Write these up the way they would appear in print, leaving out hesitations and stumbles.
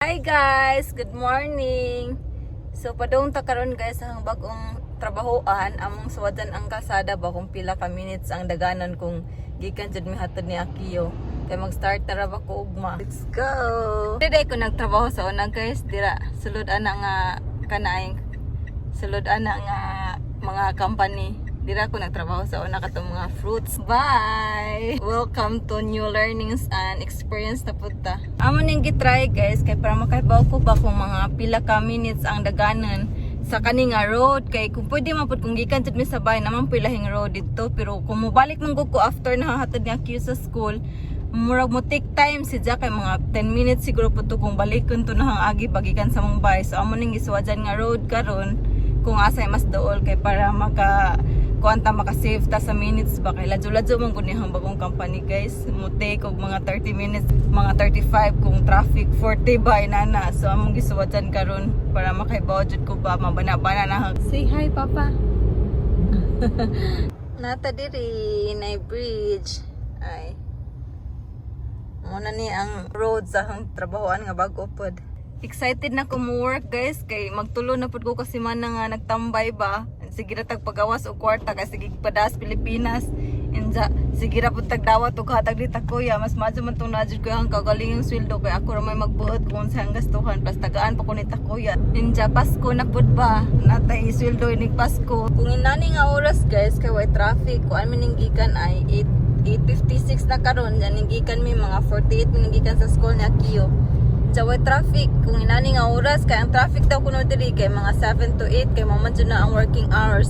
Hi guys, good morning. So padung ta karon, guys, ang bagong trabahoan. Among suwadan ang kalsada ba kung pila ka minutes ang daganan kung gikan jud mihatod ni Akio. Kay mag-start na ra ba ko ugma. Let's go. Dili ko nagtrabaho sa una, guys, dira sulod ana nga kanaing sulod ana nga mga company. Dira ko nagtrabaho sa una, katong mga fruits. Bye! Welcome to new learnings and experience na pud ta. Amo ning gitry, guys, kay para makaibaw ko ba kung mga pila ka minutes ang daganan sa kani nga road, kay kung pwede man pud kung gikan jud mi sa bahay naman pilahing road didto, pero kung mobalik man gud ko after nahahatod ni Akio sa school, murag mo take time si Jack, kay mga 10 minutes siguro po to kung balikon to na ang agi bagikan sa mong bahay. So amo ning gisuwadan nga road karon kung asay mas dool kay para maka kuan ta, maka-save ta sa minutes ba, kay ladyo-ladyo man gud niyang bagong company, guys. Mo take og mga 30 minutes, mga 35 kung traffic, 40 ba inana. So among gisuwadan karon para makaibaw jud ko ba, mabana-bana na. Say hi, Papa. Nata diri na bridge ay muna ni ang road sa akong trabahoan nga bago pod. Excited na ko mo work, guys, kay magtulo na pud ko kasi man nga nagtambay ba. Sige ra tag pagawas og kwarta kay sige padas Pilipinas. Inja sige ra pud tagdawat og hatag ni kuya, mas madyo man tong najud ko ang kagaling sweldo kay ako ra may magbuot kung sa gastuhan, plus tagaan pa ko ni kuya. Inja Pasko na pud ba, natay sweldo inig Pasko. Kung inani nga oras, guys, kay way traffic. Kuan man gikan ay 8 8:56 na karon, yan gikan mi mga 48 mi gikan sa school ni Akio. Sa way traffic kung inani nga oras, kay ang traffic daw kuno diri kay mga 7 to 8, kay mao man jud na ang working hours.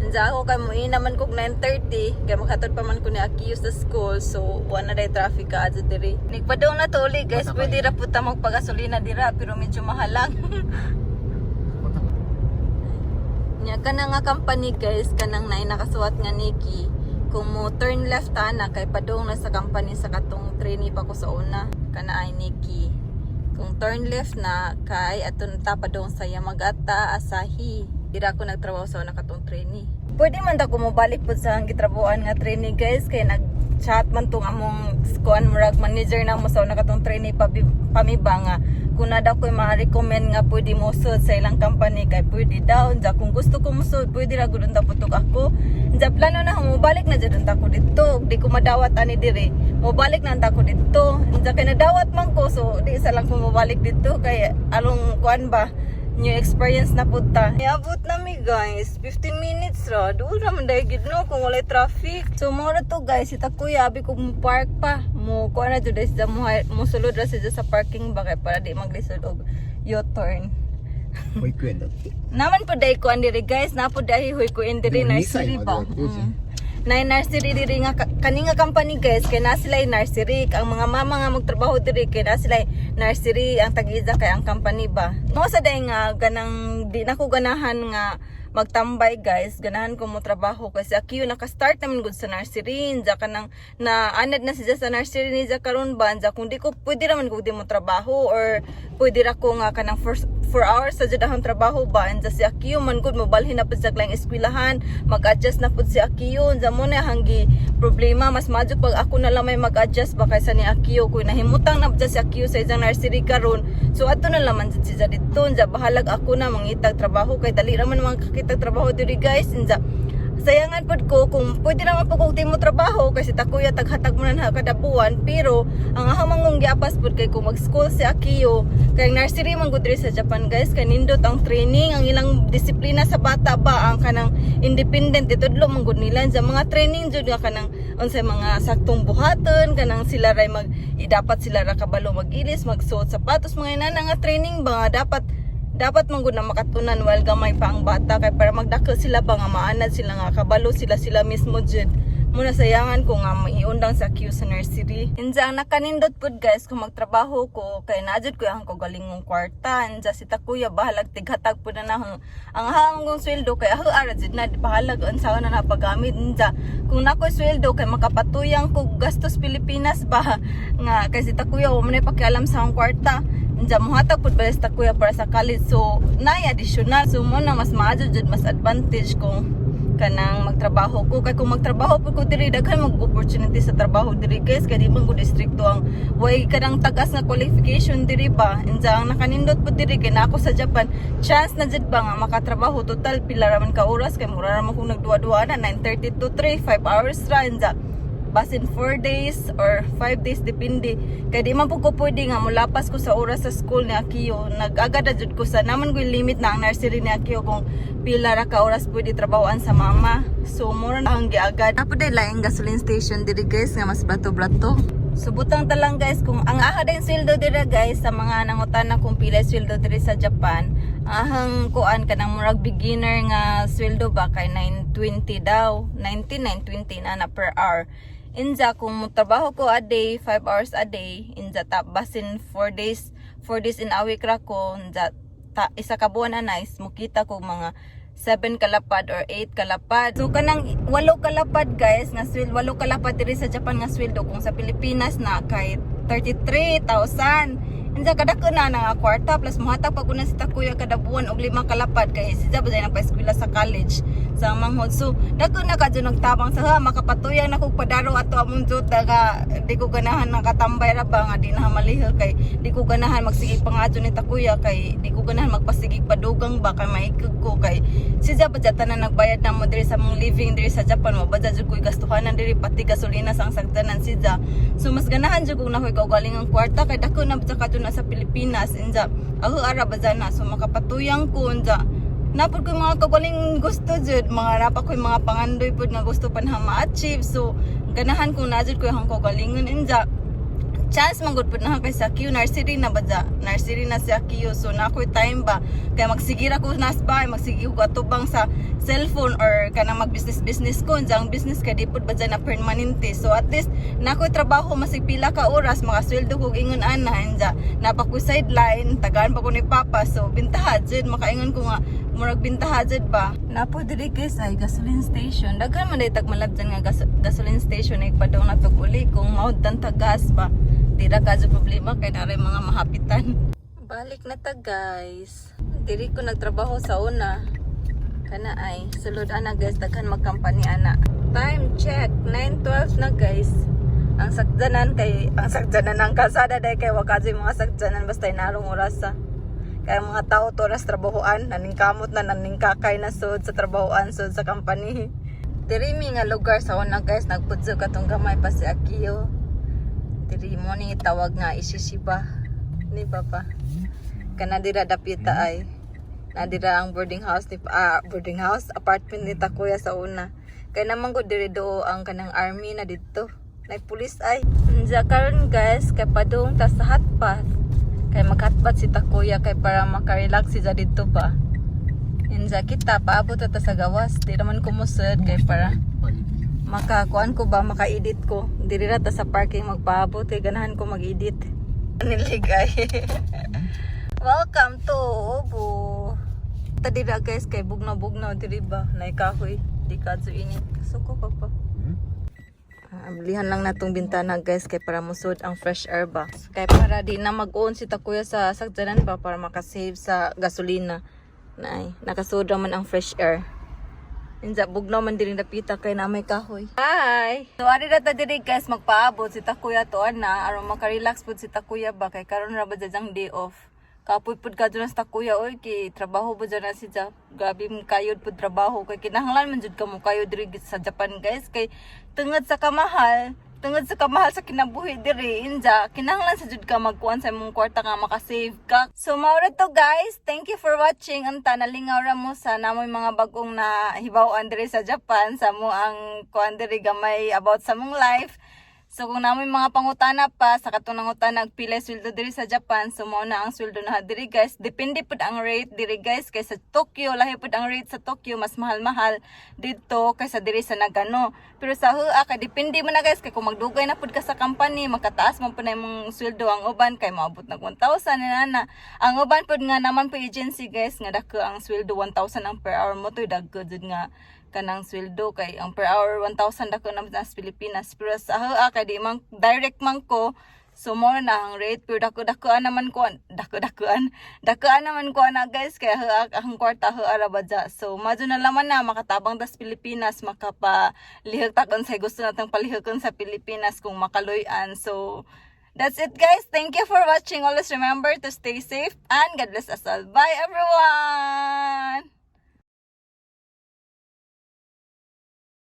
Unsa ako kay mo naman kog 9:30 kay makatod pa man ko ni Akio sa school, so wala na day traffic ka adto diri. Nagpadong na to uli, guys, pwede ra pud ta magpagasolina dira pero medyo mahal lang. Nya kana nga company, guys, kanang naay nakasuwat nga Nikki. Kung mo turn left ana kay padung na sa company sa katong trainee pa ko sa una, kana ay Nikki. Kung turn left na kay aton ta padung sa Yamagata Asahi. Dira ko nagtrabaho sa una, katong trainee. Pwede man ta ko mobalik pud sa ang gitrabahoan nga trainee, guys, kay nag chat man tong among kuan, murag manager na mo sa una katong trainee pa pamiba nga kung na daw ko'y ma-recommend nga pwede mo sud sa ilang company kay pwede daw. Unja kung gusto ko mo sud, pwede ra gud unta putok ako. Unja plano na mobalik na jud unta ko didto, di ko madawat ani diri, mobalik na unta ko didto. Unja kay nadawat man ko, so di sa lang ko mobalik didto kay along kuan ba, new experience na pud ta. Iabot na mi, guys. 15 minutes ra. Dool ra man dahil gid no kung walay traffic. So mo ra to, guys, si kuya abi ko mo park pa. Mo kuan na jud siya, mo sulod ra siya sa parking ba kay para di maglisod og U-turn. 保育園だって。 Naman po dahil kuan diri, guys, na po dahil huy ko diri でも2 nursery 歳まで ba. は当然 Na nursery diri nga kani nga company, guys, kay na sila nursery. Ang mga mama nga magtrabaho diri kay na sila nursery, ang tag-iza kay ang company ba. Mo sa day nga ganang di na ko ganahan nga magtambay, guys. Ganahan ko mo trabaho kasi akiyo naka-start naman gud sa nursery. Inja kanang na anad na siya sa nursery ni ja karon ba. Inja kung di ko pwede raman ko di mo trabaho or pwede ra ko nga kanang first 4 hours sa jud akong trabaho ba. Inja si Akiyo man gud mobalhin na pud sa lang eskwelahan, mag-adjust na pud si Akiyo. Inja mo na hanggi problema, mas madyo pag ako na lang may mag-adjust ba kaysa ni Akiyo. Kuy nahimutang na pud si Akiyo sa isang nursery karon, so ato na laman jud siya didto. Inja bahalag ako na mangitag trabaho kay dali ra man makakitag trabaho diri, guys. Inja sayangan pud ko kung pwede naman po kung di mo trabaho kasi takuya taghatag mo na kada buwan, pero ang ahang mangong giapas pud kay kung mag-school si Akiyo, kay ang nursery man gud diri sa Japan, guys, kay nindot ang training, ang ilang disiplina sa bata ba, ang kanang independent itudlo man gud nila sa mga training jud nga kanang unsay mga saktong buhaton, kanang sila ray mag dapat sila ra kabalo mag-ilis, magsuot sapatos, mga inana nga training ba nga dapat dapat man gud na makatunan while gamay pa ang bata kay para magdako sila ba nga maanad sila nga kabalo sila sila mismo jud. Muna sayangan ko nga maiundang sa Q sa nursery. Inja ang nakanindot pud, guys, kung magtrabaho ko kay naajud ko ang kagalingong kwarta. Inja si takuya bahalag tighatag pud na nahong ang hangong sweldo kay aho ara jud na, bahalag unsa na napagamit. Inja kung nakoy sweldo kay makapatuyang ko gastos Pilipinas ba nga kay si takuya wa man pakialam sa akong kwarta. Inja mohatag pud ba sa takuya para sa college, so nay additional. So mo na mas maadyo jud, mas advantage kung Kanang magtrabaho ko, kay kung magtrabaho po ko diri, daghan mag opportunity sa trabaho diri, guys, kay di man gud strikto ang way kanang tagas nga qualification diri ba. Inza ang nakanindot po diri kay na ako sa Japan, chance na jud ba nga makatrabaho. Total pila ra man ka oras, kay mura ra man kung nagduwa-duwa na, 9:30 to 3, 5 hours ra. Inza basin 4 days or 5 days, depende, kay di man po ko pwede nga mulapas ko sa oras sa school ni Akio. Nag-agad na jud ko sa naman ko limit na ang nursery ni Akio kung pila ra ka oras pwede trabahoan sa mama. So mura na ang giagad. Apo day laing gasoline station diri, guys, nga mas brato-brato. So butang ta lang, guys, kung ang aha din sweldo diri, guys, sa mga nangutana kung pila sweldo diri sa Japan, ahang kuan kanang murag beginner nga sweldo ba kay 920 daw, 19 920 na na per hour. Inza kung trabaho ko a day, 5 hours a day, inza ta basin 4 days, 4 days in a week ra ko, inza ta, isa ka buwan na nice mukita ko mga 7 kalapad or 8 kalapad. So kanang 8 kalapad, guys, nga sweldo, 8 kalapad diri sa Japan nga sweldo, kung sa Pilipinas na kay 33,000. Inza kadako na nga kwarta, plus muhatag pa ko na si Takuya kada buwan og 5 kalapad kay si Jaba nang pa-eskwela sa college sa manghod. So dako na kadyo nagtabang sa ha, makapatuyang na kog padaro ato among juta nga di ko ganahan nakatambay ra ba nga di na maliho, kay di ko ganahan magsige pangadyo ni Takuya, kay di ko ganahan magpasigig padugang ba, kay maikag ko, kay si Jaba dyan tanan nagbayad na mo diri sa mong living diri sa Japan. Mo ba jud ko'y gastuhanan diri, pati gasolina sa ang sagdanan si Ja. So mas ganahan jud kung nakoy kaugaling ang kwarta kay dako na ba kadto na sa Pilipinas. Inja ako ara ba dyan na, so makapatuyang ko. Inja napod ko mga kagaling gusto jud, mga napa ko mga pangandoy pod nga gusto pa na ma-achieve. So ganahan kung na jud ko ang kaugalingon. Inja chance man gud pud na kay sa Q nursery na ba dya? Nursery na si Akio, so na ako'y time ba, kaya magsigira ko nas ba, magsige ko atubang sa cellphone or kanang mag business business ko. Ang business kay di pud ba dyan na permanente, so at least na ako'y trabaho masig pila ka oras, makasweldo ko ingon ana. Inja napa ko sideline, tagaan pa ko ni Papa, so bintaha jud, makaingon ko nga murag bintaha jud ba. Napo diri, guys, ay gasoline station. Daghan man day tagmalab dyan nga gasoline station ay padong natog uli kung maudtan ta gas ba. Di ra kadyo problema kay naray mga mahapitan. Balik na ta, guys. Diri ko nagtrabaho sa una. Kana ay sulod ana, guys, daghan magkampany ana. Time check, 9:12 na, guys. Ang sakjanan kay ang sakjanan ang kalsada dahil kay wa kadyo mga sakjanan, basta inarong oras sa kaya mga tao to oras trabahoan, naningkamot na, naningkakay na sud sa trabahoan, sud sa company. Diri mi nga lugar sa una, guys, nagpudso katong gamay pa si Akio. Diri mo ni tawag nga Ishishiba ni Papa. Kana dira dapita ay. Nadira ang boarding house ni boarding house, apartment ni Takuya sa una. Kay naman ko diri do ang kanang army na didto. Nay pulis ay. Unja karon, guys, kay padung ta sa hot bath. Kay mag hot bath si Takuya kay para makarelax siya didto ba. Inja kita paabot ta sa gawas. Di naman ko musud kay para makakuan ko ba, maka-edit ko. Diri ra ta sa parking magpaabot kay ganahan ko mag-edit. Niligay. Welcome to Obu. Ta dira, guys, kay bugnaw-bugnaw diri ba, nay kahoy. Di kadto init. Suko pa pa. Ablihan lang natong bintana, guys, kay para musod ang fresh air ba. Kay para di na mag-on si Takuya sa sakyanan ba, para makasave sa gasolina. Nay, nakasud man ang fresh air. Inza bugnaw man diri napita kay na may kahoy. Hi. So ari ra ta diri, guys, magpaabot si Takuya to ana aron makarelax pud si Takuya ba, kay karon ra ba jang day off. Kapoy pud kadto na sa Takuya oy, kay trabaho ba dyan na si Ja. Grabe mo kayod pud trabaho kay kinahanglan man jud kamo kayod diri sa Japan, guys, kay tungod sa kamahal sa kinabuhi diri. Inja kinahanglan sa jud ka magkuan sa imong kwarta nga makasave ka. So mao ra to, guys. Thank you for watching. Unta nalingaw ra mo sa namoy mga bagong na hibaw-an diri sa Japan, sa mo ang kuan diri gamay about sa mong life. So kung namoy mga pangutana pa sa katong nangutana og pila sweldo diri sa Japan, so mao na ang sweldo na diri, guys. Depende pud ang rate diri, guys, kay sa Tokyo lahi pud ang rate sa Tokyo, mas mahal-mahal didto kaysa diri sa Nagano. Pero sa Hua kay depende mo na, guys, kay kung magdugay na pud ka sa company, makataas man pud na imong sweldo. Ang uban kay moabot nag 1,000 na na. Ang uban pud nga naman po agency, guys, nga dako ang sweldo, 1,000 ang per hour mo to, dagko jud nga kanang sweldo kay ang per hour 1,000, dako na sa Pilipinas. Pero sa Hua kay di man direct man ko. So mo na ang rate, pero dako-dakoan naman ko, dako-dakoan. Dakoan naman ko na, guys, kaya ang kwarta hua ra ba dya. So madyo na laman na makatabang tas Pilipinas, makapalihok ta kung sa gusto natong palihokon sa Pilipinas kung makaluyan. So that's it, guys. Thank you for watching. Always remember to stay safe and God bless us all. Bye, everyone.